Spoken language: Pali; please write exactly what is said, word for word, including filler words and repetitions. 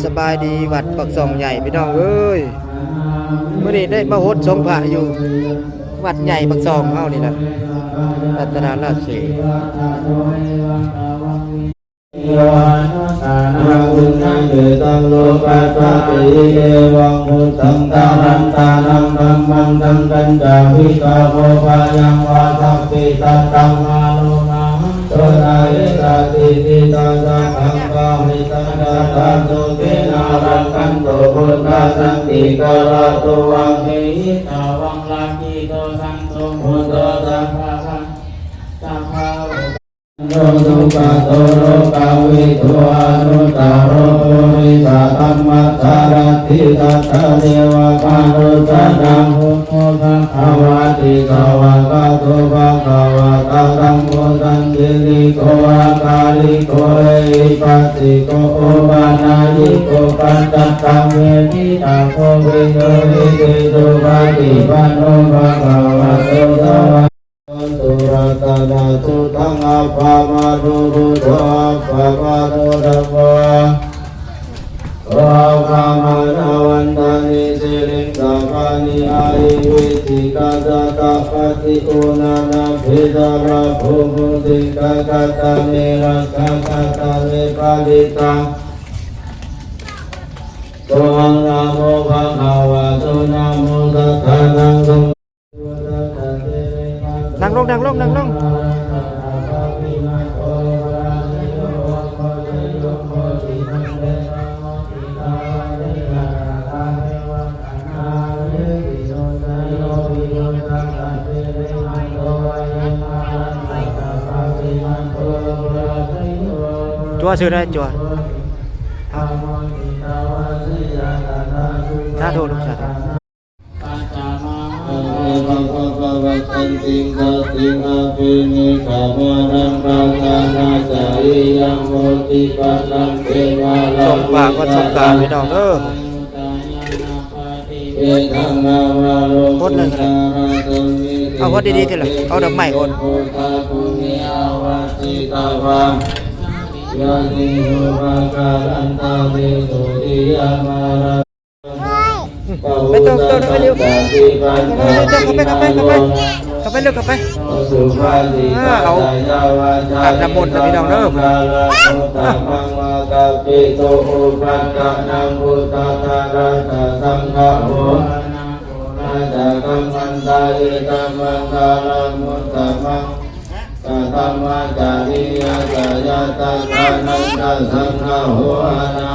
สบายดีวัดปากช่องใหญ่พี่น้องเอ้ย มื้อนี้ได้มาหดสงฆ์พระอยู่วัดใหญ่ปากช่องเฮานี่แหละ รัตนราชสีห์ Yo anuttaraṃ puññakkhettaṃ lokassāti. Evaṃ buddhaṃ sarantānaṃ dhammaṃ saṅghañca hitāya kho. Bhayaṃ vā sabbe sattā mā romahaṃ so na hessatī. Diṭṭhaṃ sataṃ pahitaṃ yathā sukhena rakkhantu buddhā santikarā tuvaṃ. Ehi tvaṃ rakkhito santo buddho sabba sabba Sugato lokavidū anuttaro purisadammasārathi satthā devamanussānaṃ buddho bhagavāti. Svākkhāto bhagavatā dhammo sandiṭṭhiko akāliko ehipassiko opanayiko paccattaṃ veditabbo viññūhīti. Supaṭipanno bhagavato sāvaka Ratanattayena sotthitaṃ appamāṇo buddho appamāṇo dhammo. Vandāmi siriṃsapāni ahi vicchikā satapadī uṇṇānābhī sarabū mūsikā. Katā me rakkhā katā me parittā. Sohaṃ namo bhagavato namo sattannaṃ sambud นั่งลง นั่งลง นั่งลง จั่วซื่อได้จั่ว สาธุลูก สาธุ Ekapabbāvakantiṃ satiṃ abhinimmitamāraṃ, ratanattayena sotthitaṃ appamāṇo buddho สงฆ์พระก่อน สงฆ์พระพี่น้องเด้อ หดเลยก็ได้ เอาหดดีๆทีละ เอาดอกไม้หด Buddhaguṇe āvajjitvā yadinnupakārantaṃ visuddhiyamāraṃ. ไปตรงๆ ไปเร็ว ไปๆ เข้าไป เข้าไป เข้าไป เข้าไป ลูก เข้าไป อ่า เอา อาบน้ำมนต์นะพี่น้องเด้อ Uttamaṃ ātapito upaṭṭhānaṃ buddhadhāraṃ saṅgaho. Ācikkamanta etammaṅgalamuttamaṃ. Saddhammacariyāya yātrānañca saṅgaho anā